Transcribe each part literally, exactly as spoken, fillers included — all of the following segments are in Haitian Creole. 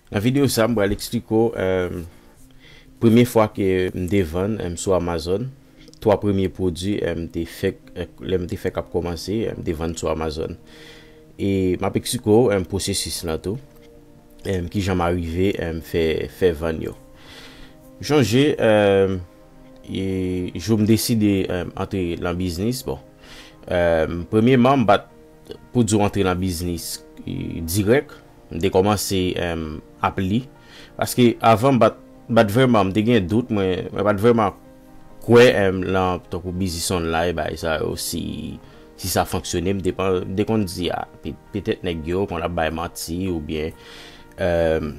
Nan videyo sa, m pral eksplike w, em, premye fwa ke m te vann, em, sou Amazon. Twa premye pwodui, em, m te fèk, eh, lè m te fèk ap kòmanse, em, m te vann sou Amazon. E m ap eksplike w, em, pwosesis lan tou, em, kijan m arive, em, fè, fè vann yo. M chonje, em, e, jou m deside, em, antre nan biznis, bon, em, premyeman, m pa t pou di w antre nan biznis, e, dirèk. M te kòmanse, em, ap li. Paske avan, m pa t, m pa t vrèman, m te gen dout, mwen, mwen pa t vrèman kwè, em, lan tankou biznis online, bagay sa yo, si, si sa fonksyone, m te, pa- m te konn di, a, pe- petèt nèg yo konn ap bay manti, oubyen, em,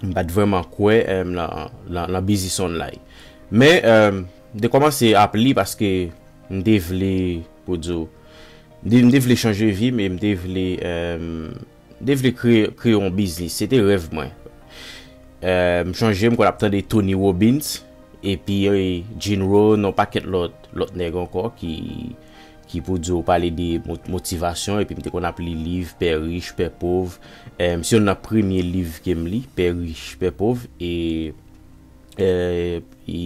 m pa t vrèman kwè, em, lan, lan, lan biznis online. Men, em, m te kòmanse ap li paske m te vle, pou di w, m te, m te vle chanje vi m e m te vle, em, m te vle kreye, kreye yon biznis. Se te rèv mwen. Em, m chonje, m konn ap tande Tony Robbins, epi, e, Jim Rohn, yon pakèt lòt, lòt nèg ankò ki, ki pou di w pale de mo- motivasyon, epi m te konn ap li liv Pè Rich, Pè Pov. Em, se youn nan premye liv ke m li, Pè Rich, Pè Pov, e, e, e,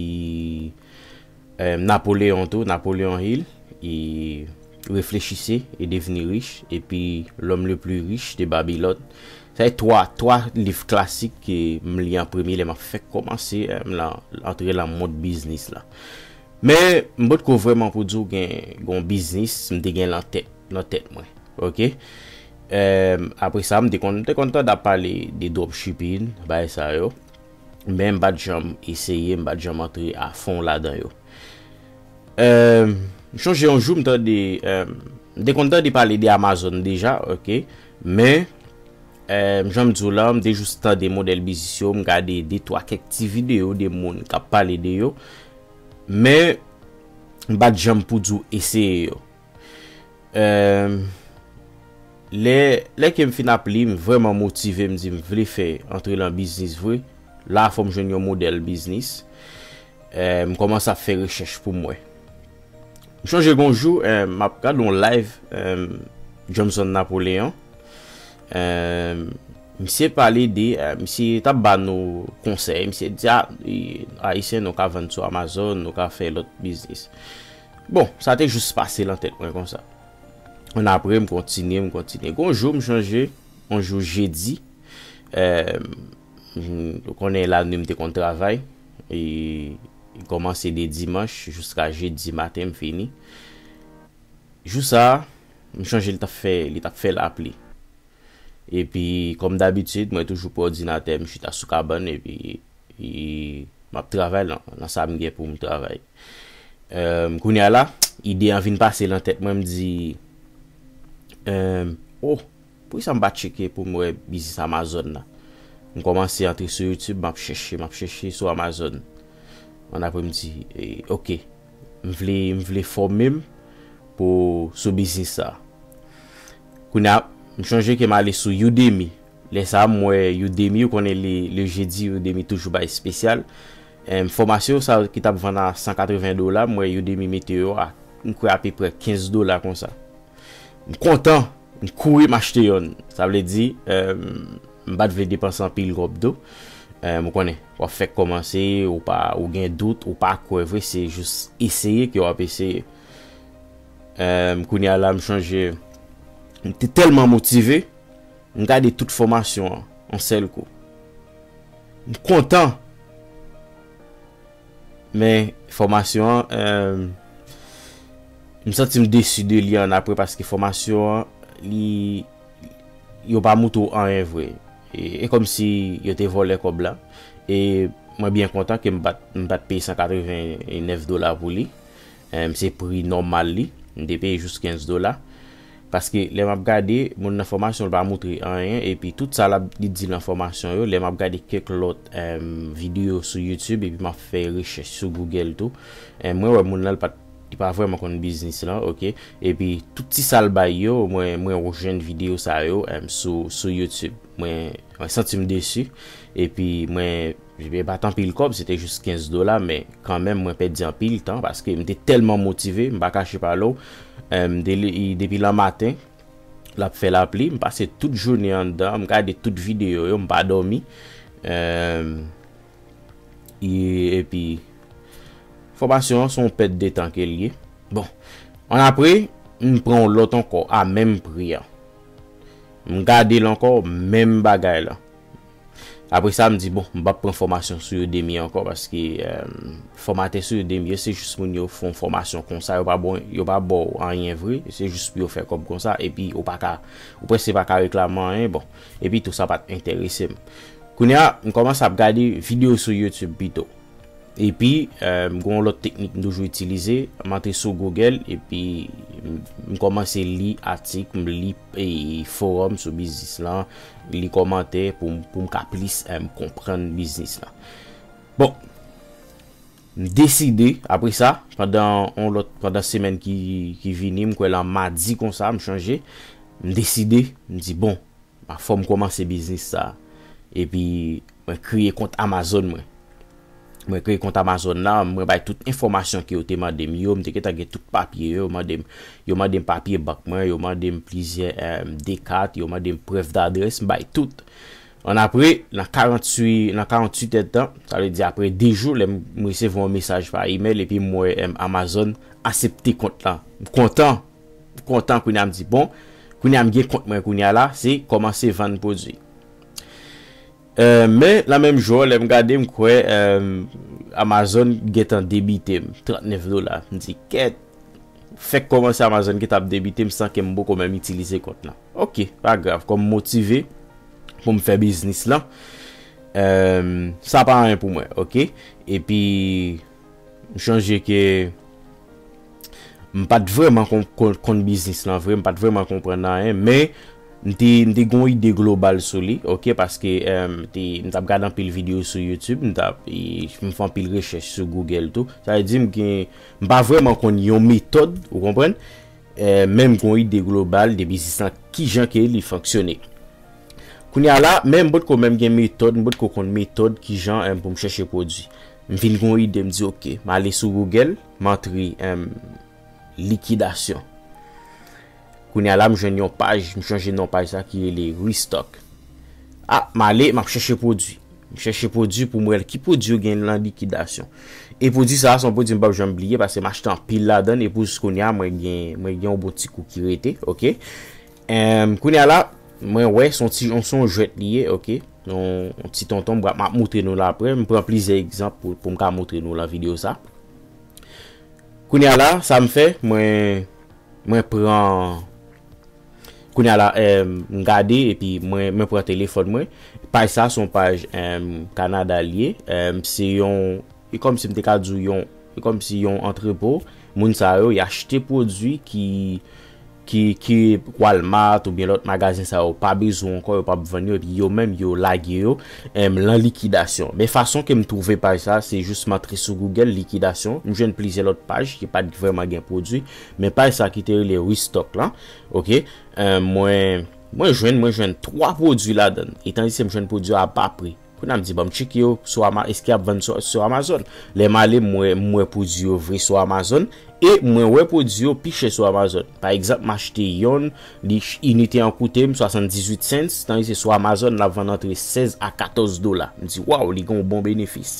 em, Napoleon tou, Napoleon Hill, e Réfléchissez et devenez riche, epi L'homme le plus riche de Babylone. Sa se twa, twa liv klasik ke m li an premye lè m ap fèk kòmanse, em, lan, antre lan mond biznis la. Men, m potko vrèman pou di w gen, gen yon biznis, m te gen lan tèt, lan tèt mwen. Oke? Em, apre sa, m te konn, m te konn tande ap pale de dropshipping, bagay sa yo. Men m pa t janm eseye, m pa t janm antre a fon ladan yo. Em, m chonje yon jou m tande, em, m te konn tande pale de Amazon deja, oke? Men, em, jan m di w la, m te jis tande modèl biznis yo, m gade de twa kèk ti videyo de moun k ap pale de yo. Men, m pa t janm pou di w eseye yo. Em, lè, lè ke m fin ap li, m vrèman motive, m di m vle fè antre lan biznis vre. La fò m jwenn yon modèl biznis. Em, m kòmanse ap fè rechèch pou m wè. M chonje gon jou, em, m ap gade yon live, em, Johnson Napoléon. Em, misye pale de, em, misye t ap ba nou konsèy, misye di, a, e, Ayisyen, nou ka vann sou Amazon, nou ka fè lòt biznis. Bon, sa te jis pase lan tèt mwen konsa. Annapre, m kontinye, m kontinye. Gon jou, m chonje, yon jou jedi, em, m, ou konnen lannuit m te konn travay, e, kòmanse de dimanch jiska jedi maten, m fini. Jou sa a, m chonje li t ap fè, li t ap fè lapli. Epi, kòm dabitid, mwen toujou pran òdinatè m, chita sou kabann, epi, e, m ap travay lan, lan sa m gen pou m travay. Em, kounye a la, ide an vin pase lan tèt mwen, m di, em, oh, poukisa m pa tcheke pou m wè biznis Amazon la? M kòmanse antre sou YouTube, m ap chèche, m ap chèche sou Amazon. Annapre m di, e, oke, m vle, m vle fòme m pou sou biznis sa. Kounye a, m chonje ke m ale sou Udemy. Lè sa a, m wè Udemy, ou konnen le, le jedi, Udemy toujou bay espesyal. Em, fòmasyon sa yo ki t ap vann a san katreven dola, m wè Udemy mete yo a, m kwè apeprè kenz dola konsa. M kontan, m kouri m achte yonn. Sa vle di, em, m pa t vle depanse anpil kòb tou. Em, ou konnen, w ap fèk kòmanse, ou pa, ou gen dout, ou pa kwè vre, se jis eseye ke w ap eseye. Em, kounye a la, m chonje, m te tèlman motive, m gade tout fòmasyon an, yon sèl kou. M kontan. Men, fòmasyon an, em, m santi m desi de li annapre paske fòmasyon an, li, yo pa moutre w anyen vre. E, e kòmsi yo te vòlè kòb la. E mwen byen kontan ke m pa t, m pa t peye san katreven nèf dola pou li. Em, se pri nòmal li. M te peye jis kenz dola. Paske lè m ap gade, moun nan fòmasyon l pa moutre anyen, epi tout sa l ap, li di nan fòmasyon yo, lè m ap gade kèk lòt, em, videyo sou YouTube, epi m ap fè rechèch sou Google tou, em, mwen wè moun nan l pa t, li pa vrèman konn biznis lan, oke? Epi tout ti sa l bay yo, mwen, mwen jwenn videyo sa yo, em, sou, sou YouTube. Mwen, mwen santi m desi, epi mwen, e pa t anpil kòb, se te jis kenz dola, men kanmenm, mwen pèdi anpil tan, paske m te tèlman motive, m pa kache pale w, em, de, depi lanmaten, l ap fè lapli. M pase tout jounen anndan, m gade tout videyo yo, m pa dòmi. Em, e, epi, fòmasyon an se yon pèt de tan ke l ye. Bon, annapre, m pran yon lòt ankò a menm pri an. M gade l ankò, menm bagay la. Apre sa, m di, bon, m p ap pran fòmasyon sou Udemy ankò, paske, em, fòmatè sou Udemy yo, se jis moun yo fè yon fòmasyon konsa, yo pa bon, yo pa ba w anyen vre, se jis pou yo fè kòb konsa, epi ou pa ka, ou prèske pa ka reklame anyen, bon, epi tou sa pa t enterese m. Kounye a, m kòmanse ap gade videyo sou YouTube pito. Epi, eh, m gen yon lòt teknik m toujou itilize. M antre sou Google, epi m, m kòmanse li atik, m li, e, fowòm sou biznis lan, li kòmantè pou m, pou m ka plis, em, konprann biznis lan. Bon, m deside, apre sa, pandan yon lòt, pandan semèn ki, ki vini, m kwè lan madi konsa, m chanje, m deside, m di, bon, fò m kòmanse biznis sa. Epi, mwen kreye kont Amazon mwen. Mwen kreye kont Amazon la, mwen bay tout enfòmasyon ke yo te mande m yo, m te gentan gen tout papye yo, yo mande m, yo mande m papye bank mwen, yo mande m plizyè, em, dekat, yo mande m prèv dadrès, m bay tout. Annapre, nan karanntuit, nan karanntuit èdtan, sa vle di apre de jou, lè m, m resevwa yon mesaj pa imèl, epi m wè, em, Amazon aksepte kont lan. M kontan, m kontan, kounye a m di, bon, kounye a m gen kont mwen, kounye a la, se kòmanse vann pwodui. Eh, men, nan menm jou, lè m gade, m kwè, eh, Amazon gentan debite m trannèf dola. M di, kèt, fèk kòmanse Amazon gentan ap debite m san ke m poko menm itilize kont lan. Oke, pa grav, kòm m motive pou m fè biznis lan, eh, sa pa anyen pou mwen, oke? Epi, m chonje ke m pa t vrèman kon-, kon-, konn biznis lan vre, m pa t vrèman konprann anyen, men m te, m te gen yon ide global sou li, oke, paske, em, te, m t ap gade anpil videyo sou YouTube, m t ap, e, m fè anpil rechèch sou Google tou. Sa vle di m gen, m pa vrèman konn yon metòd, ou konprann? Eh, men m gen yon ide global de biznis lan, kijan ke li fonksyone. Kounye a la, men m potko menm gen metòd, m potko konn metòd kijan, em, pou m chèche pwodui. M vin gen yon ide, m di, oke, m ale sou Google, m antre, em, likidasyon. Kounye a la, m jwenn yon paj, m chanje non paj sa ki rele Restock. A, m ale, m ap chèche pwodui. M chèche pwodui pou m wè ki pwodui yo gen lan likidasyon. E pwodui sa a, se yon pwodui m p ap janm bliye, paske m achte anpil ladan l, e pou jis kounye a, mwen gen, mwen gen yon bon ti kou ki rete, oke? Em, kounye a la, mwen wè, se yon ti, se yon jwèt li ye, oke? Yon, yon ti tonton, m ap, m ap montre nou l apre, m pran plizyè egzanp pou, pou m ka montre nou lan videyo sa. Kounye a la, sa m fè, mwen, mwen pran, kounye a la, em, m gade, epi mwen, mwen pran telefòn mwen. Paj sa, se yon paj, em, Kanada li ye. Em, se yon, e kòmsi m te ka di w yon, e kòmsi yon antrepo. Moun sa yo, y achte pwodui ki, ki, ki Walmart oubyen lòt magazen sa yo pa bezwen ankò, yo p ap vann yo, epi yo menm, yo lage yo, em, lan likidasyon. Men fason ke m twouve paj sa, se jis m antre sou Google, likidasyon, m jwenn plizyè lòt paj ki pa t vrèman gen pwodui, men paj sa ki te rele Restock lan, oke, em, mwen, mwen jwenn, mwen jwenn twa pwodui ladan l, e tandis ke m jwenn pwodui a ba pri. Kounye a m di, bon, m tcheke yo sou Ama-, èske y ap vann sou, sou Amazon? Lè m ale, m wè, m wè pwodui yo vre sou Amazon, e mwen wè pwodui yo pi chè sou Amazon. Pa egzanp, m achte yonn, li ch-, inite an koute m swasanndizuit cents, tandis ke sou Amazon, l ap vann antre sèz a katòz dola. M di, waw, li gen yon bon benefis.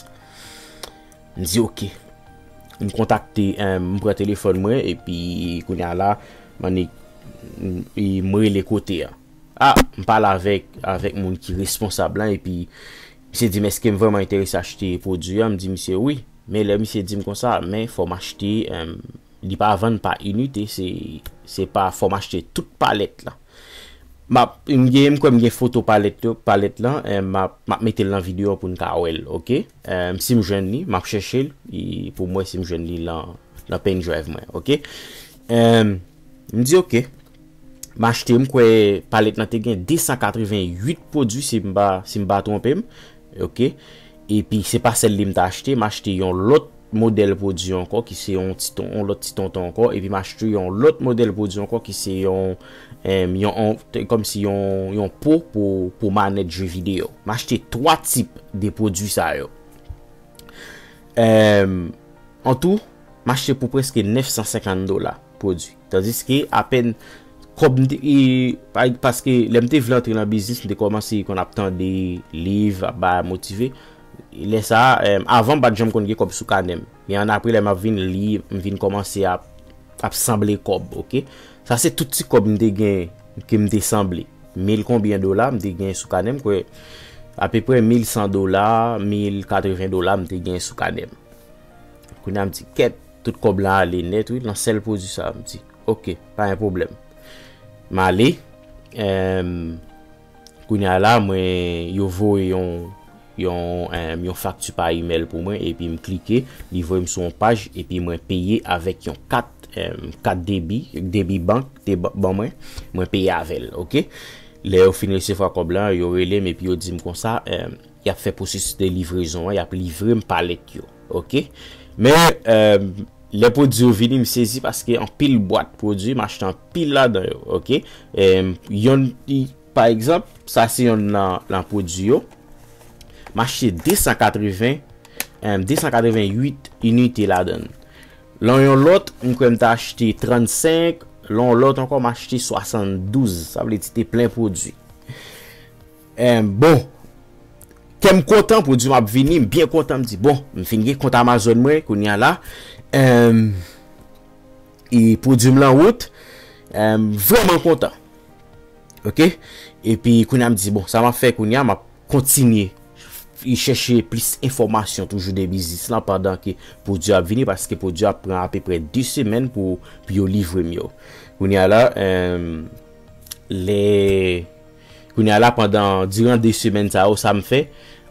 M di, oke. M kontakte, eh, m pran telefòn mwen, epi kounye a la, m annik, m, e m rele kote a. A, m pale avèk, avèk moun ki responsab lan, epi misye di m, èske m vrèman enterese achte pwodui a? M di misye, wi. Men lè misye di m konsa, men fò m achte, em, li pa vann pa inite, se, se pa, fò m achte tout palèt la. M ap, m gen, m kwè m gen foto palèt yo, palèt lan, em, m ap, m ap mete l nan videyo pou n ka wè l, oke? Em, si m jwenn li, m ap chèche l, e pou m wè si m jwenn li lan, lan pen drive mwen, oke? Em, m di, oke. M achte, m kwè palèt lan te gen de san katreven uit pwodui, si m pa, si m pa twonpe m. Oke. Epi, se pa sèl li m t achte, m achte yon lòt modèl pwodui ankò, ki se yon ti ton, yon lòt ti tonton ankò. Epi, m achte yon lòt modèl pwodui ankò, ki se yon, em, yon, yon, te, kòmsi yon, yon po pou, pou manèt jeu videyo. M achte twa tip de pwodui sa yo. Em, an tou, m achte pou prèske nèf san senkant dola pwodui. Tandiske apèn kòb m te, e, pa- paske lè m te vle antre nan biznis, m te kòmanse konn ap tande liv, ap ba motive. Lè sa a, em, avan m pa t janm konn gen kòb sou kanè m. Men annapre, lè m ap vin li, m vin kòmanse ap, ap sanble kòb, oke? Sa se tout ti kòb m te gen, ke m te sanble. Mil konbyen dola m te gen sou kanè m, kwè apeprè mil san dola, mil katreven dola m te gen sou kanè m. Kounye a m di, kèt, tout kòb la ale nèt, wi, nan sèl pwodui sa a, m di, oke, pa gen pwoblèm. M ale, em, kounye a la, mwen, yo voye yon, yon, em, yon fakti pa imèl pou mwen, epi m klike, li voye m sou yon paj, epi mwen peye avèk yon kat, em, kat debi, debi bank, te ba- ban mwen, mwen peye avè l, oke? Lè yo fin resevwa kòb la, yo rele m, epi yo di m konsa, em, y ap fè pwosesis de livrezon an, y ap livre m palèt yo, oke? Men, em, lè pwodui yo vini, m sezi paske anpil bwat pwodui, m achte anpil ladan yo, oke? Em, yonn, i- pa egzanp, sa se yonn nan, nan pwodui yo. M achte de san katreven, em, de san katreven uit inite ladan l. Lan yon lòt, m kwè m te achte trannsenk, lan yon lòt ankò, m achte swasanndouz. Sa vle di, te plen pwodui. Em, bon, kè m kontan, pwodui m ap vini, m byen kontan, m di, bon, m fin gen kont Amazon mwen, kounye a la, em, e pwodui m lan wout, em, vrèman kontan. Oke? Epi, kounye a, m di, bon, sa m ap fè kounye a, m ap kontinye e chèche plis enfòmasyon toujou de biznis lan pandan ke pwodui ap vini, paske pwodui ap pran apeprè de semèn pou, pou yo livre m yo. Kounye a la, em, lè, kounye a la, pandan, diran de semèn sa yo, sa m fè,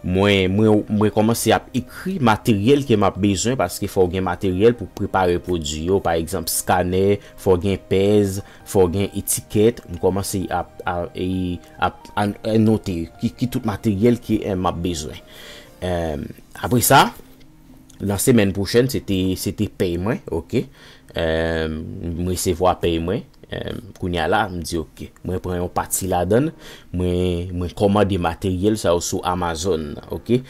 mwen, mwen, mwen kòmanse ap ekri materyèl ke m ap bezwen, paske fò w gen materyèl pou prepare pwodui yo, pa egzanp, skanè, fò w gen pèz, fò w gen etikèt, m kòmanse ap, ap, e, ap an- an note ki, ki tout materyèl ke, eh, m ap bezwen. Em, apre sa, nan semèn pwochèn, se te, se te pèy mwen, oke? Em, m resevwa pèy mwen. Em, kounye a la, m di, oke, mwen pran yon pati ladan l, mwen, mwen kòmande materyèl sa yo sou Amazon, oke?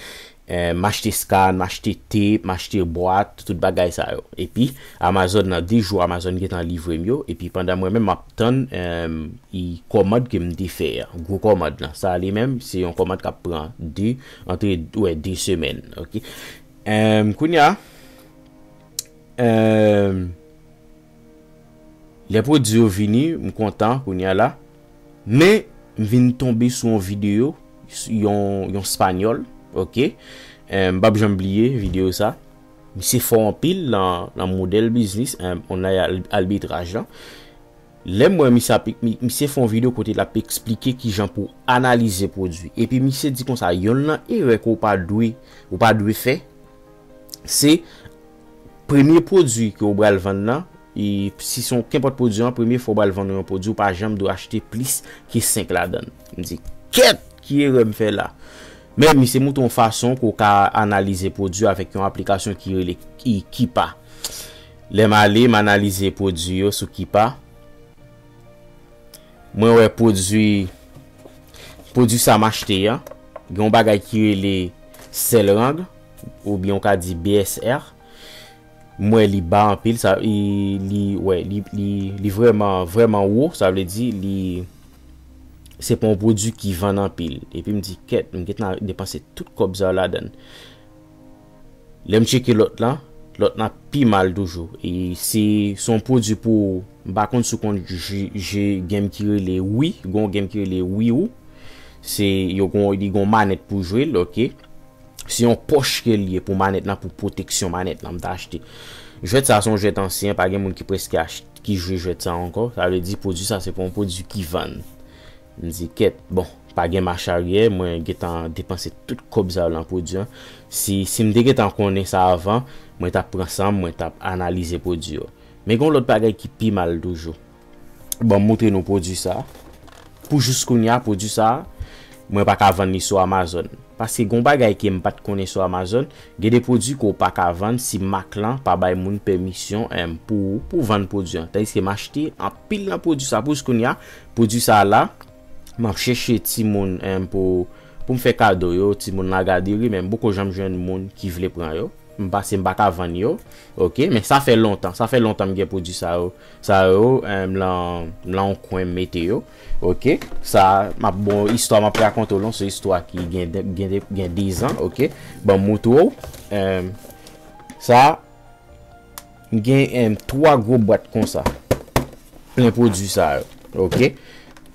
Eh, m achte skan, m achte tep, m achte bwat, tout bagay sa yo. Epi, Amazon nan de jou, Amazon gentan livre m yo. Epi, pandan mwen menm, m ap tann, em, i kòmand ke m te fè a. Gwo kòmand lan. Sa li menm, se yon kòmand k ap pran de, antre, wè, de semèn. Oke. Em, kounye a, em, lè pwodui yo vini, m kontan, kounye a la. Men, m vin tonbe sou yon videyo, yon, yon Espanyòl, oke? Eh, m p ap janm bliye videyo sa. Misye fò anpil nan, nan modèl biznis, eh, online al- albitraj lan. Lè m wè misye ap, mi- misye fè yon videyo kote l ap eksplike kijan pou analize pwodui. Epi misye di konsa, yonn nan erè ke w pa dwe, ou pa dwe fè, se premye pwodui ke w pral vann nan, e si se yon kenpòt pwodui an, premye fwa w pral vann yon pwodui, ou pa janm dwe achte plis ke senk ladan l. M di, kèt, ki erè m fè la? Men misye montre yon fason ke w ka analize pwodui avèk yon aplikasyon ki rele Ki- Kipa. Lè m ale, m analize pwodui yo sou Kipa. Mwen wè pwodui, pwodui sa m achte an, gen yon bagay ki rele Selrang, oubyen w ka di B S R. M wè li ba anpil, sa, li, li, wè, li, li, li vrèman, vrèman wo, sa vle di, li, se pa yon pwodui ki vann anpil. Epi m di, kèt, m gentan depanse tout kòb sa yo ladan l. Lè m tcheke lòt lan, lòt lan pi mal toujou. E se, se yon pwodui pou, m pa konn si w konn je, je game ki rele Wii, gon game ki rele Wii U. Se, yo gon, li gon manèt pou jwe l, oke. Se yon pòch ke l ye pou manèt lan, pou pwoteksyon manèt lan, m ta achte. Jwèt sa, se yon jwèt ansyen, pa gen moun ki prèske achte, ki jwe jwèt sa ankò. Sa vle di, pwodui sa, se pa yon pwodui ki vann. M di, kèt, bon, pa gen mach aryè, mwen gentan depanse tout kòb sa yo lan pwodui an. Si, si m te gentan konnen sa avan, mwen t ap pran san m, mwen t ap analize pwodui yo. Men gen yon lòt bagay ki pi mal toujou. Bon, m montre nou pwodui sa. Pou jis kounye a, pwodui sa, mwen pa ka vann li sou Amazon. Paske gen yon bagay ke m pa t konnen sou Amazon, gen de pwodui ke w pa ka vann si mak lan pa bay moun pèmisyon, em, pou, pou vann pwodui an. Tandiske m achte anpil nan pwodui sa. Pou jis kounye a, pwodui sa la, m ap chèche timoun, em, pou, pou m fè kado yo, timoun lagaderi, men m poko janm jwenn moun ki vle pran yo. m pase m pa ka vann yo. Oke, men sa fè lontan, sa fè lontan m gen pwodui sa yo. Sa yo, em, lan, lan yon kwen m mete yo. Oke, sa, m ap bon, istwa m ap rakonte w lan, se istwa ki gen, gen, gen dezan, oke. Ban m moutre w, em, sa, m gen, em, twa gwo bwat konsa, plen pwodui sa yo, oke.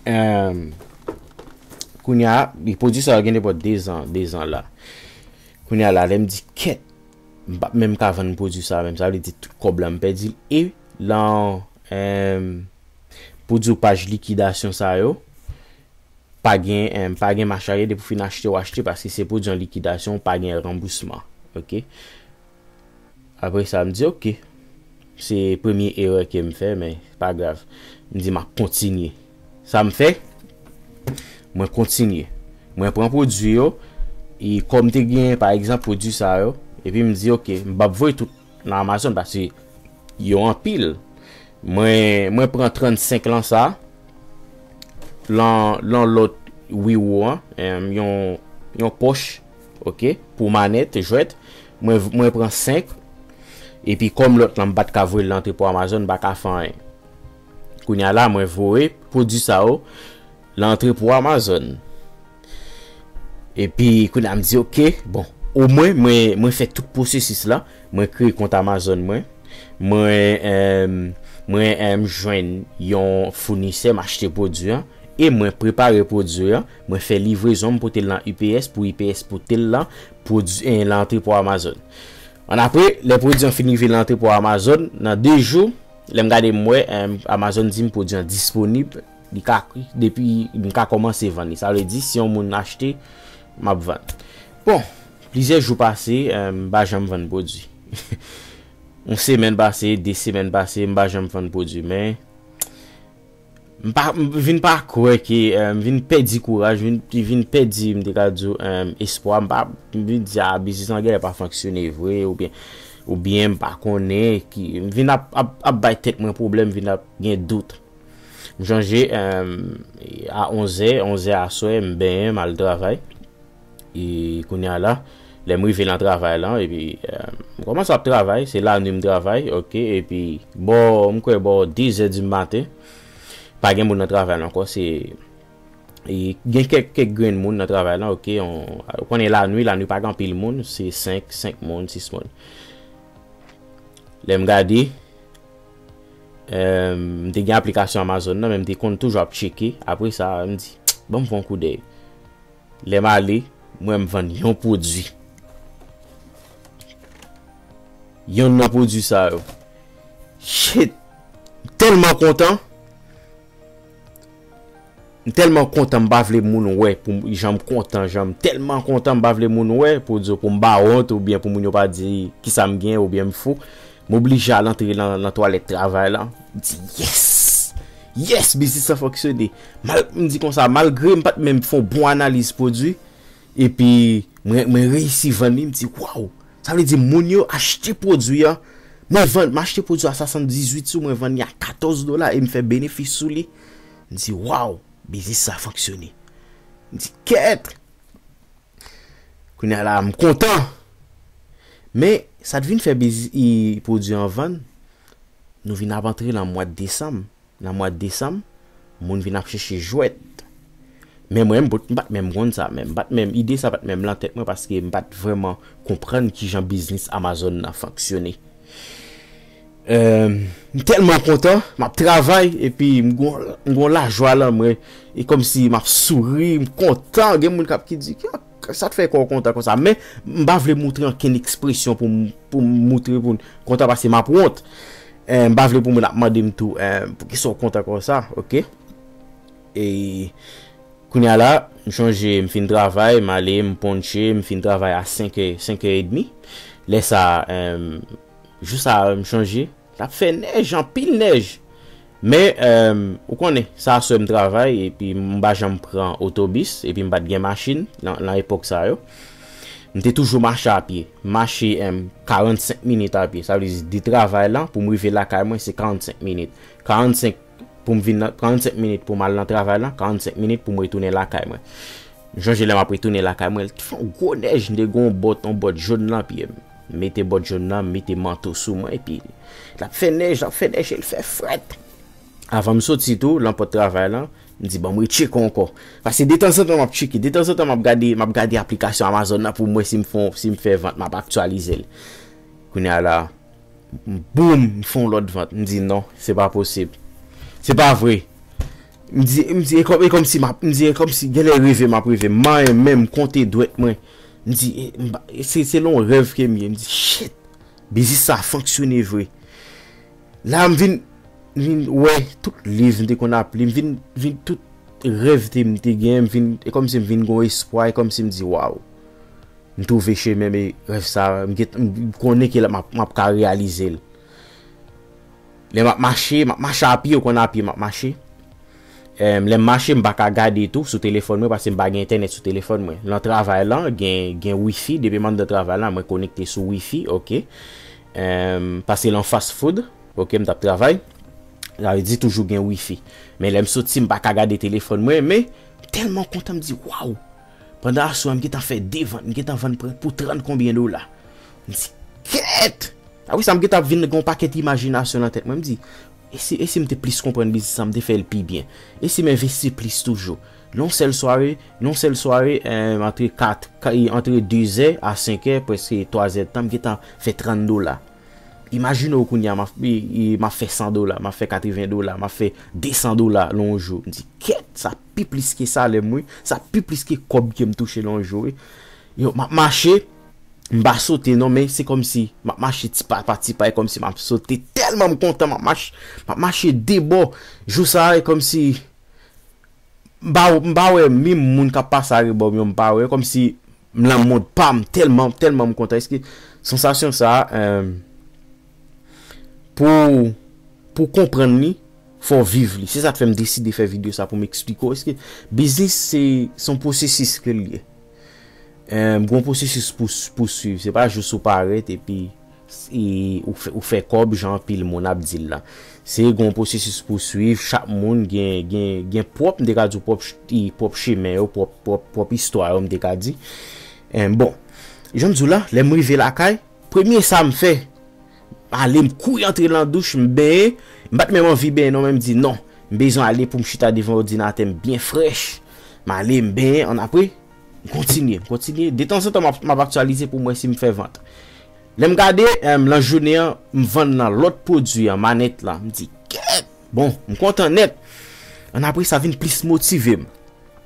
Em, kounye a, pwodui sa yo gen nenpòt dezan, dezan la. Kounye a la, lè m di kèt, m p ap menm ka vann pwodui sa menm. Sa vle di tout kòb la m pèdi l. E lan, em, pou di w paj likidasyon sa yo, pa gen, em, pa gen machari depi w fin achte, w achte paske se pwodui an likidasyon, pa gen ranbousman. Oke? Apre sa, m di, oke. Se premye erè ke m fè, men pa grav. M di, m ap kontinye. Sa m fè? Mwen kontinye. Mwen pran pwodui yo, e kòm te gen, pa egzanp, pwodui sa yo, epi m di, oke, m p ap voye tout nan Amazon paske yo anpil. Mwen, mwen pran trannsenk lan sa, lan, lan lòt Wiwo an, em, yon, yon pòch, oke, pou manèt, jwèt. Mwen, mwen pran senk, epi kòm lòt lan m pa t ka voye l nan antrepo Amazon, m pa ka fè anyen. Kounye a la, mwen voye pwodui sa yo nan antrepo Amazon. Epi, kounye a m di, oke, bon, omwen, mwen, mwen fè tout pwosesis la, mwen kreye kont Amazon mwen, mwen, em, mwen, em, jwenn yon founisè, m achte pwodui an, e mwen prepare pwodui an, mwen fè livrezon, m pote l nan U P S pou U P S pote l lan, pwodui, en, nan antrepo Amazon. Annapre, lè pwodui an fin rive nan antrepo Amazon, nan de jou, lè m gade m wè, em, Amazon di m pwodui an disponib, li ka, depi m ka kòmanse vann li. Sa vle di, si yon moun achte, m ap vann. Bon, plizyè jou pase, em, m pa janm vann pwodui. Yon semèn pase, de semèn pase, m pa janm vann pwodui, men m pa, m vin pa kwè ke, eh, m vin pèdi kouraj, vin, vin pèdi, m te ka di w, eh, espwa, m pa, m vin di, a, biznis lan genlè pa fonksyone vre, oubyen, oubyen m pa konnen, ki, m vin ap, ap, ap bay tèt mwen pwoblèm, vin ap gen dout. M chonje, eh, a onzè, onzè aswè, m benyen, m al travay. E kounye a la, lè m rive nan travay lan, epi, eh, m kòmanse ap travay, se lanwi m travay, oke, epi bò, m kwè bò dezè di maten, pa gen moun nan travay lan ankò, se, e gen kèk, kèk grenn moun nan travay lan, oke, on, ou konnen lanwi, lanwi pa gen anpil moun, se senk, senk moun, sis moun. Lè m gade, eh, m te gen aplikasyon Amazon nan, men m te konn toujou ap tcheke, apre sa, m di, ban m fè yon koudèy. Lè m ale, m wè m vann yon pwodui. Yonn nan pwodui sa yo. Shit! M tèlman kontan. M tèlman kontan, m pa vle moun wè pou m, jan m kontan, jan m tèlman kontan, m pa vle moun wè pou di, pou m ba wont oubyen pou moun yo pa di kisa m gen oubyen m fou. M oblije al antre nan, nan twalèt travay la. M di, yes! Yes, biznis lan fonksyone. Mal, m di konsa, malgre m pa t menm fè yon bon analiz pwodui, epi mwen, mwen reyisi vann li, m di, waw! Sa vle di moun yo achte pwodui an. Mwen vann, m achte pwodui a swasanndizuit sou, mwen vann li a katòz dola e m fè benefis sou li. M di, waw, biznis sa fonksyone. M di, kèt! Kounye a la, m kontan. Men, sa t vin fè bizi-, i, pwodui an vann, nou vin ap antre nan mwa desanm. Nan mwa desanm, moun vin ap chèche jwèt. Men mwen, m pot-, m pa t menm konn sa, men m pa t menm, ide sa pa t menm lan tèt mwen, paske m pa t vrèman konprann kijan biznis Amazon nan fonksyone. Eh, m tèlman kontan, m ap travay, epi m gon, m gon lajwa lan mwen. E kòmsi m ap souri, m kontan. Gen moun k ap ki di, "Sa t fè kò w kontan konsa?" Men, m pa vle moutre ankenn ekspresyon pou m, pou m moutre pou m kontan, paske m ap wont. Eh, m pa vle pou moun ap mande m tou, eh, "Poukisa w kontan konsa?" Oke? E kounye a la, m chonje, m fin travay, m ale, m ponche, m fin travay a senk è, senk è edmi. Lè sa, eh, jou sa, m chonje, t ap fè nèj, anpil nèj. Men, eh, ou konnen, sa aswè m travay, epi m pa janm pran otobis, epi m pa t gen machin nan, nan epòk sa yo. M te toujou mache a pye. M mache, em, karannsenk minit a pye. Sa vle di, de travay lan, pou m rive lakay mwen, se karannsenk minit. Karannsenk pou m vin nan, karannsenk minit pou m al nan travay lan, karannsenk minit pou m retounen lakay mwen. M chonje lè m ap retounen lakay mwen, l t fè yon gwo nèj, m te gen yon bòt, yon bòt jòn nan pye m. mete bòt jòn nan, mete manto sou mwen, epi l ap fè nèj, l ap fè nèj, e l fè frèt. Avan m soti tou, lan pòt travay lan, m di, "Ban m retcheke ankò." Paske detanzantan m ap tcheke, detanzantan m ap gade, m ap gade aplikasyon Amazon nan pou m wè si m fè, si m fè vant, m ap aktyalize l. Kounye a la, boum, m fè yon lòt vant. M di, "Non, se pa posib. Se pa vre." M di, m di, e kòm, e kòmsi m ap, m di, e kòmsi, genlè reve m ap reve. M manyen men m, konte dwèt mwen. M di, e, m ba- e se, se lon rèv ke m ye. M di, "Shit, biznis sa fonksyone vre." La, m vin, vin wè tout liv m te konn ap li. M vin, vin tout rèv te, m te gen. M vin, e kòmsi m vin gon espwa. E kòmsi m di, "Waw." M twouve chemen, men rèv sa, m gen, m konnen ke m ap, m ap ka reyalize l. Lè m ap mache, m ap mache a pye, ou konn a pye m ap mache. Em, lè m mache, m pa ka gade tou sou telefòn mwen, paske m pa gen entènèt sou telefòn mwen. Lan travay lan, gen, gen wifi, depi m anndan travay lan, mwen konekte sou wifi, oke. Em, paske lan fast food, oke, m t ap travay. Sa vle di toujou gen wifi. Men lè m soti, m pa ka gade telefòn mwen, men m tèlman kontan, m di, "Waw!" Pandan aswè a, m gentan fè de vant, m gentan vann pran pou trant konbyen dola. M di, "Kèt!" Apre sa, m gentan ap vin gen yon pakèt imajinasyon nan tèt mwen. M di, "E si, e si m te plis konprann biznis sa, m te fè l pi byen? E si m envesti plis toujou?" Nan yon sèl sware, nan yon sèl sware, eh, antre kat, ka- antre de zè a senk è, prèske twa zè tan, m gentan fè trant dola. Imajine w kounye a, m ap, e, e, m ap fè san dola, m ap fè katreven dola, m ap fè de san dola lan yon jou. M di, "Kèt, sa pi plis ke salè m, wi. Sa pi plis ke kòb ke m touche lan yon jou, wi." Yo, m ap mache, m pa sote non, men se kòmsi m ap mache ti pa pa ti pa, e kòmsi m ap sote. Tèlman m kontan, m ap mache, m ap mache de bò. Jou sa a, e kòmsi m pa, m pa wè menm moun k ap pase arebò m yo, m pa wè, kòmsi m lan mond pa m, tèlman, tèlman m kontan. Èske sansasyon sa a, eh, pou, pou konprann li, fò w viv li. Se sa k fè m deside fè videyo sa pou m eksplike w. Èske biznis se, se yon pwosesis ke l ye. Eh, gon pwosesis pou, pou swiv. Se pa jis ou parèt epi e, ou fè, ou fè kòb jan anpil moun ap di l la. Se gon pwosesis pou swiv, chak moun gen, gen, gen pwòp, m te ka di w pwòp ch- e, pwòp chemen yo, pwòp, pwòp, pwòp istwa yo, m te ka di. Eh, bon, jan m di w la, lè m rive lakay, premye sa m fè, m ale, m kouri antre lan douch, m benyen, m pa t menm anvi benyen non, men m di, "Non, m bezwen ale pou m chita devan òdinatè m byen frèch." M ale, m benyen, annapre, m kontinye, m kontinye. Detanzantan, m ap, m ap aktyalize pou m wè si m fè vant. Lè m gade, em, lan jounen an, m vann nan lòt pwodui an, manèt lan. M di, "Kèt! Bon, m kontan nèt." Annapre, sa vin plis motive m.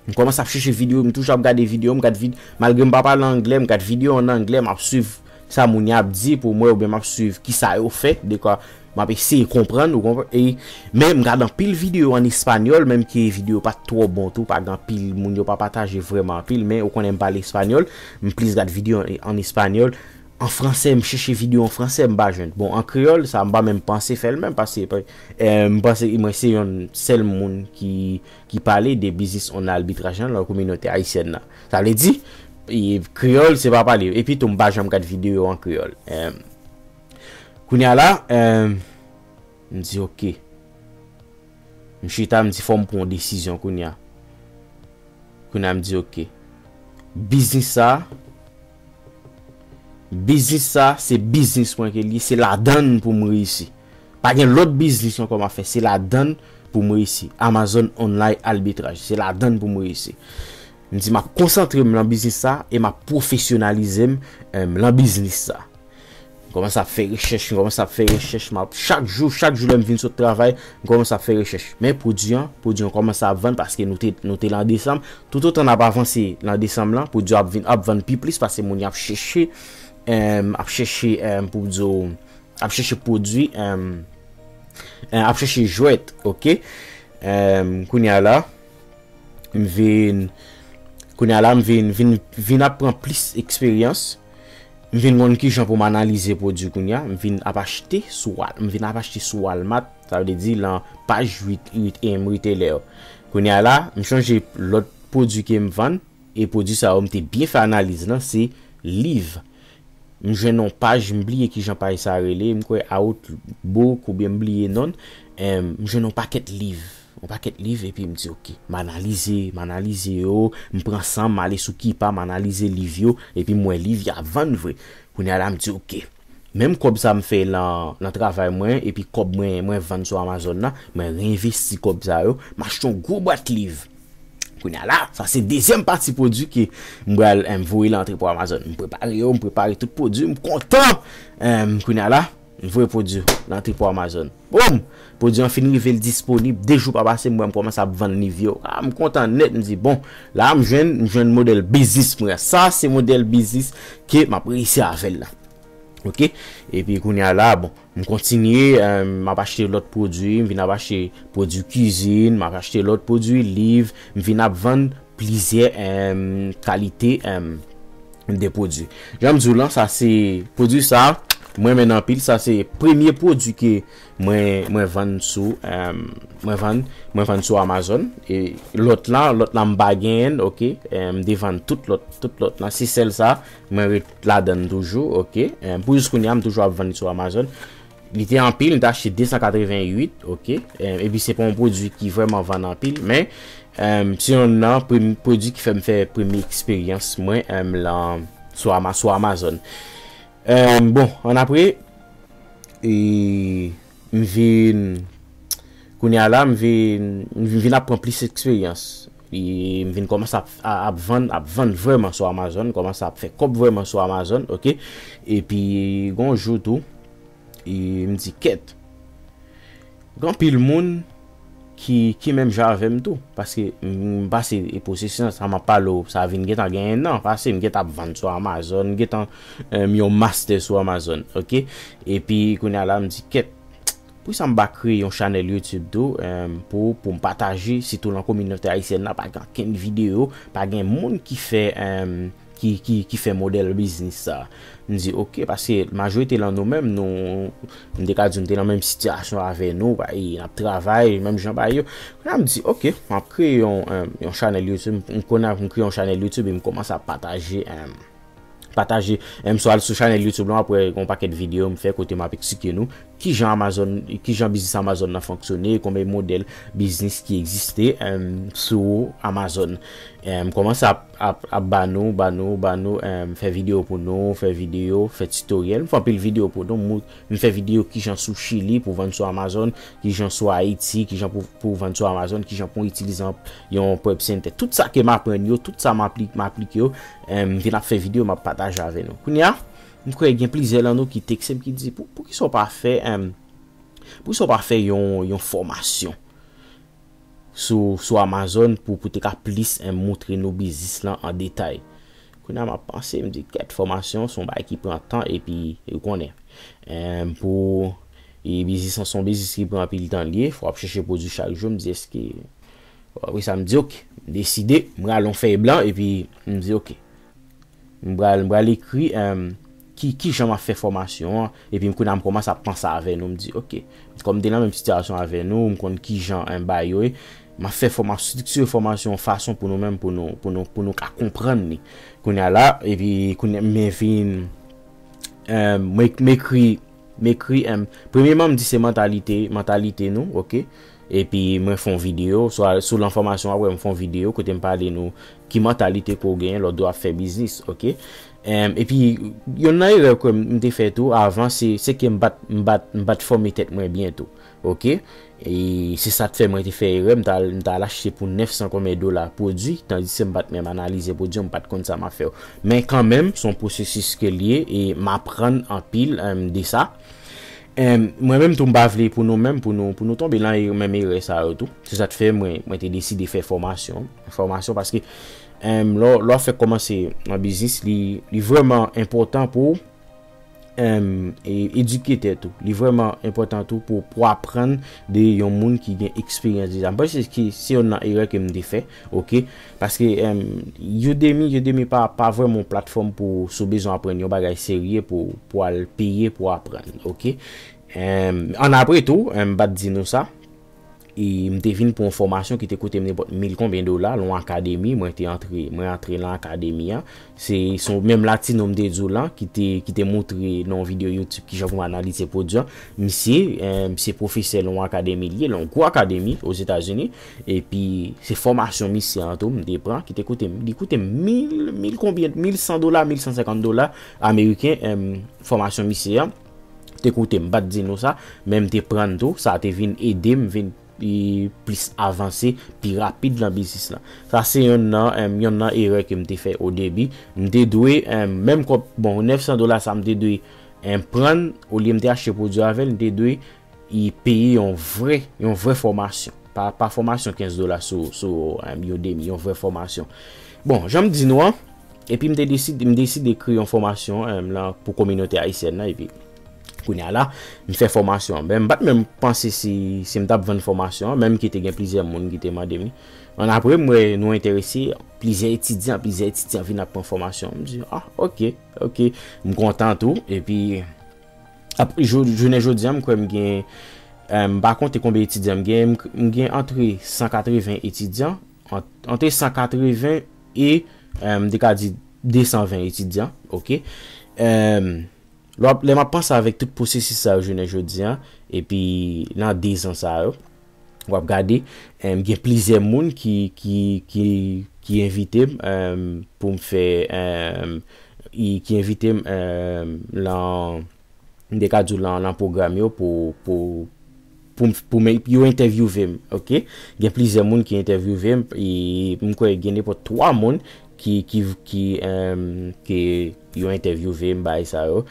M kòmanse ap chèche videyo, m toujou ap gade videyo, m gad vid-, malgre m pa pale anglè, m gad videyo an anglè, m ap swiv sa moun yo ap di pou mwen, oubyen m ap swiv kisa yo fè, dekwa m ap eseye konprann, ou konprann, e, men m gad anpil videyo an espanyòl, menm ke videyo pa t twò bon tou, pa gen anpil moun yo pa pataje vrèman anpil, men ou konnen m pale espanyòl, m plis gad videyo an, an espanyòl. An fransè, m chèche videyo an fransè, m pa jwenn. Bon, an kreyòl, sa, m pa menm panse fè l menm, paske, eh, m panse mwen se yon sèl moun ki, ki pale de biznis an albitraj lan nan kominote ayisyèn nan. Sa vle di, e, kreyòl, se pa pale. Epi tou, m pa janm gad videyo an kreyòl. Eh, kounye a la, eh, m di, "Oke." M chita, m di, "Fò m pran yon desizyon kounye a." Kounye a, m di, "Oke. Biznis sa, biznis sa, se biznis mwen ke l ye, se ladann pou m reyisi. Pa gen lòt biznis ankò m ap fè, se ladann pou m reyisi. Amazon Online Arbitrage, se ladann pou m reyisi." M di, "M ap konsantre m lan biznis sa e m ap pwofesyonalize m, em, lan biznis sa." M kòmanse ap fè rechèch, m kòmanse ap fè rechèch, m ap, chak jou, chak jou lè m vin sot travay, m kòmanse ap fè rechèch. Men pwodui an, pwodui an kòmanse ap vann paske nou te, nou te lan desanm. Toutotan n ap avanse lan desanm lan, pwodui an ap vin, ap vann pi plis paske moun yo ap chèche, em, ap chèche, em, pou di w, ap chèche pwodui, em, em, ap chèche jwèt, oke? Em, kounye a la, m vin, kounye a la, m vin, vin, vin ap pran plis eksperyans. M vin konn kijan pou m analize pwodui kounye a. M vin ap achte sou Wal-, m vin ap achte sou Walmart, sa vle di lan paj ret-, ret-, em, retailer yo. Kounye a la, m chanje lòt pwodui ke m vann, e pwodui sa yo m te byen fè analiz lan, se liv. M jwenn yon paj, m bliye kijan paj sa rele, m kwè Outbook oubyen m bliye non l. Em, m jwenn yon pakèt liv, yon pakèt liv, epi m di, "Oke." M analize, m analize yo, m pran san, m ale sou Keepa, m analize liv yo, epi m wè liv y ap vann vre. Kounye a la, m di, "Ok. Menm kòb sa m fè nan, nan travay mwen, epi kòb mwen, mwen vann sou Amazon nan, mwen reinvesti kòb sa yo, m achte yon gwo bwat liv." Kounye a la, sa se dezyèm pati pwodui ke m pral, em, voye lan antrepo Amazon. M prepare yo, m prepare tout pwodui, m kontan. Em, kounye a la, m voye pwodui lan antrepo Amazon. Boum! Pwodui an fin rive, l disponib. De jou pa pase, m wè m kòmanse ap vann liv yo. Ah, m kontan nèt, m di, "Bon, la m jwenn, m jwenn modèl biznis mwen. Sa se modèl biznis ke m ap reyisi avè l la." Ok? Epi kounye a la, bon, m kontinye, eh, m ap achte lòt pwodui, m vin ap achte pwodui kizin, m ap achte lòt pwodui liv, m vin ap vann plizyè, eh, kalite, eh, de pwodui. Jan m di w lan, sa se pwodui sa, mwen renmen l anpil, sa se premye pwodui ke mwen, mwen vann sou, eh, mwen vann, mwen vann sou Amazon. E lòt la, lòt la m pa genyen, ok, eh, m te vann tout lòt, tout lòt la. Se sèl sa, mwen ret ladan l toujou, ok. Eh, pou jis kounye a, m toujou ap vann li sou Amazon. Li te anpil, m te achte de san katreven uit, ok. Eh, epi se pa yon pwodui ki vrèman vann anpil, men, eh, se youn nan premye pwodui ki fè m fè premye eksperyans mwen, eh, lan, sou Ama-, sou Amazon. Eh, bon, annapre, e, m vin, kounye a la, m vin, m vin ap pran plis eksperyans. E m vin kòmanse ap, a-, ap vann, ap vann vrèman sou Amazon, kòmanse ap fè kòb vrèman sou Amazon, ok? Epi, gon jou tou, e m di, "Kèt, gen anpil moun ki, ki menm jan avè m tou." Paske m pase e pwosesis sa m ap pale w, sa vin gentan gen en an pase, m gentan ap vann sou Amazon, m gentan, eh, yon master sou Amazon, ok? Epi, kounye a la, m di, "Kèt, poukisa m pa kreye yon chanèl YouTube tou, em, pou, pou m pataje, sitou lan kominote ayisyèn nan, pa gen ankenn videyo, pa gen moun ki fè, em, ki, ki, ki fè modèl biznis sa." M di, "Ok," paske majorite lan nou menm, nou, m te ka di, m te lan menm sitiyasyon avè nou, pa, e n ap travay, menm jan pa yo. Kounye a m di, "Ok, m ap kreye yon, em, yon chanèl YouTube." M, m konnen m kreye yon chanèl YouTube e m kòmanse ap pataje, em, pataje, em, sou, al sou chanèl YouTube lan, w ap wè yon pakèt videyo m fè kote m ap eksplike nou kijan Amazon, kijan biznis Amazon nan fonksyone, konbyen modèl biznis ki egziste, em, sou Amazon. Em, kòmanse ap, ap, ap ba nou, ba nou, ba nou, em, fè videyo pou nou, fè videyo, fè titoryèl, m fè anpil videyo pou nou, m, m fè videyo kijan sou Chili pou vann sou Amazon, kijan sou Ayiti, kijan pou, pou vann sou Amazon, kijan pou itilize yon, yon web center. Tout sa ke m aprann yo, tout sa m apli-, m aplike yo, em, m vin ap fè videyo, m ap pataje avè nou. Kounye a, m kwè gen plizyè lan nou ki tekste m ki di, "Pou, poukisa w pa fè, em, poukisa w pa fè yon, yon fòmasyon sou, sou Amazon pou, pou te ka plis, em, moutre nou biznis lan an detay?" Kounye a m ap panse, m di, "Kèt, fòmasyon se yon bagay ki pran tan epi, ou konnen, em, pou, e biznis lan se yon biznis ki pran anpil tan l ye, fò w ap chèche pwodui chak jou." M di, "Èske," apre sa, m di, "Ok." M deside, m rale yon fèy blan epi m di, "Ok." M pral, m pral ekri, em, ki, kijan m ap fè fòmasyon an, epi m kounye a m kòmanse ap panse avè nou, m di, "Ok, kòm m te nan menm sitiyasyon avè nou, m konn kijan, em, bagay yo ye, m ap fè fòma-, estrikti fòmasyon yon fason pou nou menm, pou nou, pou nou, pou nou ka konprann li." Kounye a la, epi kounye a m vin, em, m ek-, m ekri, m ekri, em, premyèman, m di se mantalite, mantalite nou, ok? Epi mwen fè yon videyo, sou, sou lan fòmasyon, apre m fè yon videyo kote m pale nou ki mantalite ke w genyen lè w ap fè biznis, ok? Em, epi, youn nan erè ke m te fè tou avan, se, se ke m pa t, m pa t, m pa t fòme tèt mwen byen tou, ok? E se sa k fè mwen te fè erè, m t al, m t al achte pou nèf san konbyen dola pwodui, tandis ke m pa t menm analize pwodui, m pa t konn sa m ap fè yo. Men kanmenm, se yon pwosesis ke l ye, e m aprann anpil, em, de sa. Em, mwen menm tou, m pa vle pou nou menm, pou nou, pou nou tonbe lan e-, menm erè sa yo tou. Se sa k fè mwen, mwen te deside fè fòmasyon. Fòmasyon paske, em, lè, lè w ap fè kòmanse nan biznis, li, li vrèman enpòtan pou, em, e, edike tèt ou. Li vrèman enpòtan tou pou, pou aprann de yon moun ki gen eksperyans deja. M panse ke se youn nan erè ke m te fè, ok? Paske, em, Udemy, Udemy pa, pa vrèman yon platfòm pou, si w bezwen aprann yon bagay serye pou, pou al peye pou aprann, ok? Em, annapre tou, em, m pa t di nou sa. E m te vin pou yon fòmasyon ki te koute m nenpòt mil konbyen dola, yon akademi, mwen te antre, mwen antre nan akademi an. Se, se yon menm latino m te di w lan, ki te, ki te moutre nan yon videyo YouTube kijan pou m analize pwodui an. Misye, eh, misye pwofesè nan yon akademi l ye, nan yon gwo akademi Ozetazini. Epi, se fòmasyon misye an tou, m te pran, ki te koute m, li koute m mil, mil konbyen, mil san dola, mil san senkant dola ameriken, eh, fòmasyon misye an. Te koute m, m pa t di nou sa, men m te pran l tou, sa te vin ede m vin pi plis avanse, pi rapid nan biznis lan. Sa se yonn nan, em, yonn nan erè ke m te fè o debi. M te dwe, em, menm kòb, bon, nèf san dola sa m te dwe, em, pran, olye m te achte pwodui avè l, m te dwe i peye yon vrè, yon vrè fòmasyon. Pa, pa fòmasyon kenz dola sou, sou, em, Udemy, yon vrè fòmasyon. Bon, jan m di nou an, epi m te deside, m deside kreye yon fòmasyon, em, lan, pou kominote ayisyèn nan, epi kounye a la, m fè fòmasyon an. Men m pa t menm panse si, si m t ap vann fòmasyon an, menm ki te gen plizyè moun ki te mande m li. Annapre, m wè nou enterese, plizyè etidyan, plizyè etidyan vin ap pran fòmasyon an. M di, ah, ok, ok. M kontan tou. Epi, ap, jou-, jounen jodi an, m kwè m gen, eh, m pa konte konbyen etidyan m gen, m, m gen antre san katreven etidyan, ant-, antre san katreven e, eh, m te ka di de san ven etidyan, ok? Eh, lè w ap, lè m ap panse avèk tout pwosesis sa yo jounen jodi an, epi nan de zan sa yo, w ap gade, em, gen plizyè moun ki, ki, ki, ki envite m, em, pou m fè, em, i, ki envite m, em, lan, m te ka di w lan, lan pwogram yo pou, pou, pou, m- pou m- yo entèvyouve m, ok? Gen plizyè moun ki entèvyouve m, e m kwè gen nenpòt twa moun ki, ki, ki, em, ke yo entèvyouve m, bagay sa yo.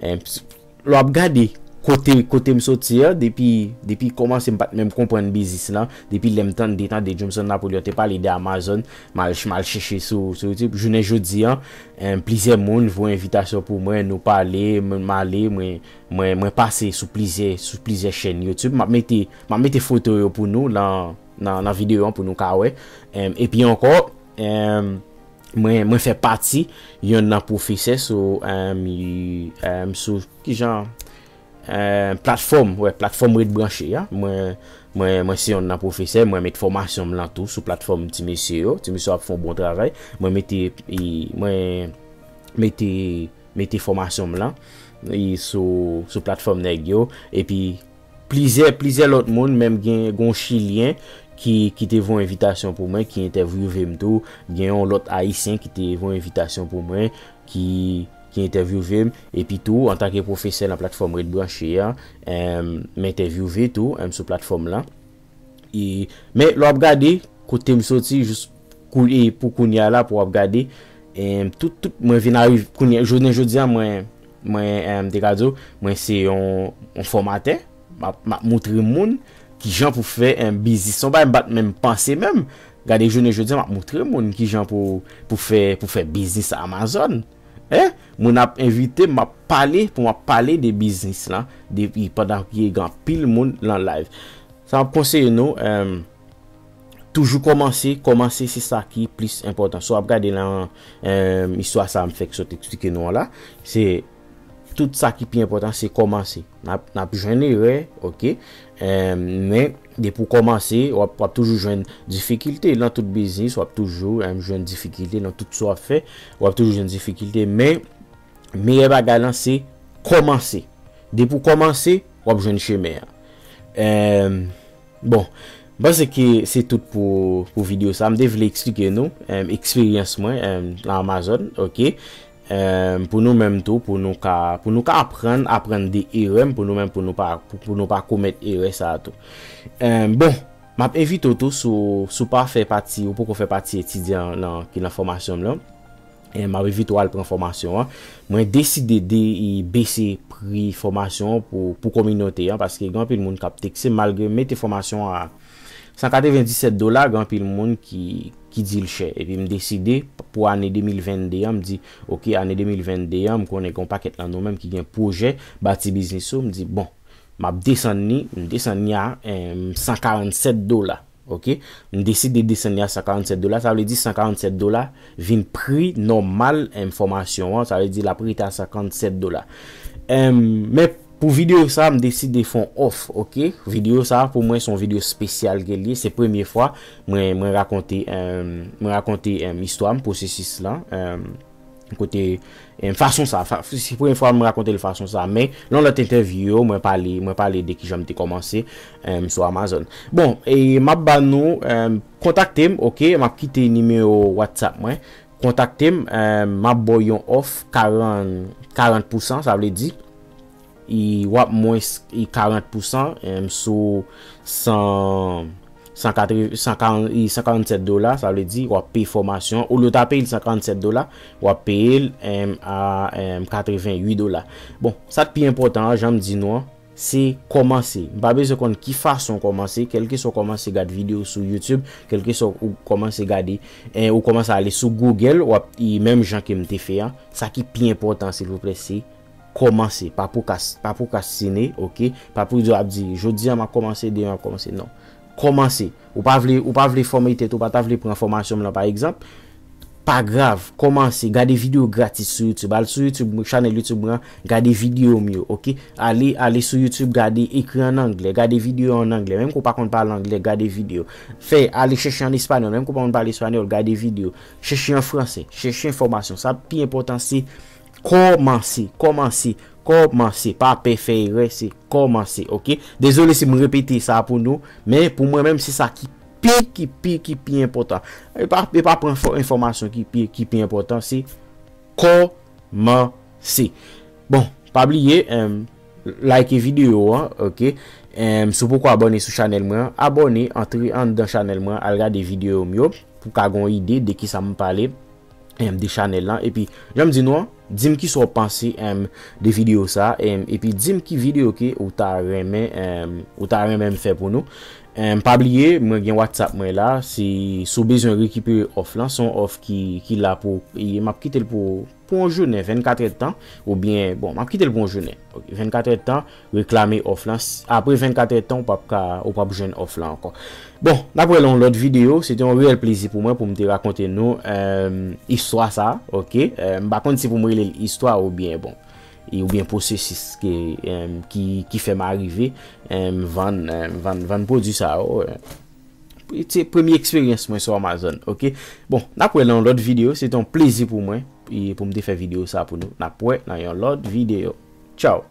Em, s- lè w ap gade kote, kote m soti a, depi, depi kòmanse m pa t menm konprann biznis lan, depi lè m tande, tande Jameson Napoleon te pale de Amazon, m al, m al chèche sou, sou YouTube. Jounen jodi an, em, plizyè moun voye envitasyon pou mwen, nou pale, m, m ale, mwen, mwen, mwen pase sou plizyè, sou plizyè chèn YouTube. M ap mete, m ap mete foto yo pou nou nan, nan, nan videyo an pou nou ka wè. Em, epi ankò, em, mwen, mwen fè pati yonn nan pwofesè sou, em, y- em, sou kijan, em, platfòm, wè, platfòm Ret Branche a. Mwen, mwen, mwen se yonn nan pwofesè, mwen met fòmasyon m lan tou sou platfòm ti mesye yo. Ti mesye yo ap fè yon bon travay. Mwen mete, e, mwen mete, mete fòmasyon m lan, e, sou, sou platfòm nèg yo. Epi, plizyè, plizyè lòt moun, menm gen, gen yon Chilyen ki, ki te voye envitasyon pou mwen, ki entèvyouve m tou. Gen yon lòt Ayisyen ki te voye envitasyon pou mwen, ki, ki entèvyouve m. Epi tou, antanke pwofesè nan platfòm Ret Branche a, em, m entèvyouve tou, em, sou platfòm lan. E, men, lè w ap gade, kote m soti, jis kou- e pou kounye a la, pou w ap gade, em, tout, tout, mwen vin arive, kounye, jounen jodi a, mwen, mwen, em, te ka di w, mwen se yon, yon fòmatè, m ap, m ap moutre moun kijan pou fè, em, biznis. Se yon bagay m pa t menm panse menm. Gade, jounen jodi a, m ap moutre moun kijan pou, pou fè, pou fè biznis Amazon. Hein? Moun ap envite m, m ap pale, pou m ap pale de biznis lan, depi pandan ki gen anpil moun lan live. Sa m ap konseye nou, em, toujou kòmanse, kòmanse se sa ki plis enpòtan. Si w ap gade nan, em, istwa sa m fèk sot eksplike nou an la, se tout sa ki pi enpòtan se kòmanse. N ap, n ap jwenn erè, ok? Em, men, depi w kòmanse, w ap, w ap toujou jwenn difikilte nan tout biznis, w ap toujou, em, jwenn difikilte nan tout sa w ap fè, w ap toujou jwenn difikilte, men meyè bagay lan se kòmanse. Depi w kòmanse, w ap jwenn chemen an. Em, bon, m panse ke se tout pou, pou videyo sa. M te vle eksplike nou, em, eksperyans mwen, em, nan Amazon, ok? Em, pou nou menm tou, pou nou ka, pou nou ka aprann, aprann de erè m, pou nou menm, pou nou pa, pou, pou nou pa komèt erè sa a tou. Em, bon, m ap envite w tou, si w, si w pa fè pati, ou poko fè pati etidyan nan, ki nan fòmasyon m lan, em, m ap envite w al pran fòmasyon an. Mwen deside de, e, bese pri fòmasyon an pou, pou kominote an, paske gen anpil moun k ap tekse, malgre m mete fòmasyon an a san katrevenndisèt dola, gen anpil moun ki, ki di l chè. Epi m deside, pou ane de mil vennde an, m di, ok, ane de mil vennde an, m konnen gen yon pakèt lan nou menm ki gen pwojè bati biznis yo, m di, bon, m ap desann li, m desann li a, em, san karannsèt dola. Ok? M deside desann li a san karannsèt dola, sa vle di san karannsèt dola vin pri nòmal, em, fòmasyon an, sa vle di l ap rete a san karannsèt dola. Em, men Pou videyo sa, m deside fè yon òf, oke? Videyo sa, pou mwen, se yon videyo espesyal ke l ye. Se premye fwa mwen, mwen rakonte, em, mwen rakonte, em, istwa m, pwosesis lan, em, kote, em, fason sa, fa, se premye fwa mwen rakonte l fason sa. Men, nan lòt entèvyou yo, mwen pale, mwen pale de kijan m te kòmanse, em, sou Amazon. Bon, e m ap ba nou, em, kontakte m, oke? M ap kite nimewo WhatsApp mwen. Kontakte m, em, m ap ba w yon òf karant, karant pousan, sa vle di, i, w ap mwens, i, karant pousan, em, sou san, san katreven, san karant, i, san karannsèt dola, sa vle di, w ap peye fòmasyon. Olye w ta peye l san karannsèt dola, w ap peye l, em, a, em, katreven uit dola. Bon, sa k pi enpòtan an, jan m di nou an, se kòmanse. M pa bezwen konn ki fason w kòmanse, kèlkeswa w kòmanse gad videyo sou YouTube, kèlkeswa ou kòmanse gade, en, ou kòmanse ale sou Google, w ap, i, menm jan ke m te fè an. Sa ki pi enpòtan, silvouplè, se kòmanse. Pa pwokras-, pa pwokrastine, oke? Pa pou di w ap di, "Jodi a m ap kòmanse, demen m ap kòmanse." Non. Kòmanse. Ou pa vle, ou pa vle fòme tèt, ou pa ta vle pran fòmasyon m lan, pa egzanp. Pa grav, kòmanse, gade videyo gratis sou YouTube. Al sou YouTube, chanèl YouTube mwen, gade videyo m yo, oke? Ale, ale sou YouTube, gade, ekri an anglè, gade videyo an anglè. Menm ke w pa konn pale anglè, gade videyo. Fè, ale chèche an espanyòl, menm ke w pa konn pale espanyòl, gade videyo. Chèche an fransè, chèche enfòmasyon. Sa pi enpòtan, se kòmanse, kòmanse, kòmanse. Pa pè fè erè, se kòmanse, oke? Dezole si m repete sa pou nou, men pou mwen menm, se sa ki pi, ki pi, ki pi enpòtan. E pa, e pa pran fò, enfòmasyon ki pi, ki pi enpòtan, se kòmanse. Bon, pa bliye, em, like videyo an, oke? Em, si w poko abòne sou chanèl mwen an, abòne, antre anndan chanèl mwen, al gade videyo m yo, pou w ka gen yon ide de kisa m pale, em, de chanèl lan. Epi, jan m di nou an, di m kisa w panse, em, de videyo sa, em, epi di m ki videyo ke ou ta renmen, em, ou ta renmen m fè pou nou. Em, pa bliye, mwen gen WhatsApp mwen la, si, si w bezwen rekipere òf lan, se yon òf ki, ki la pou, e, m ap kite l pou, pou yon jounen, vennkat èdtan, oubyen, bon, m ap kite l pou yon jounen. Ok, vennkat èdtan, reklame òf lan. S-, apre vennkat èdtan, ou p ap ka, ou p ap jwenn òf lan ankò. Bon, n ap wè nan yon lòt videyo. Se te yon reyèl plezi pou mwen pou m te rakonte nou, em, istwa sa, oke? Em, m pa konn si pou m rele l istwa oubyen, bon, e, oubyen pwosesis ke, em, ki, ki fè m arive, em, vann, em, vann, vann pwodui sa yo, em. Se premye eksperyans mwen sou Amazon, oke? Bon, n ap wè nan yon lòt videyo. Se te yon plezi pou mwen, e, pou m te fè videyo sa pou nou. N ap wè nan yon lòt videyo. Tchaw!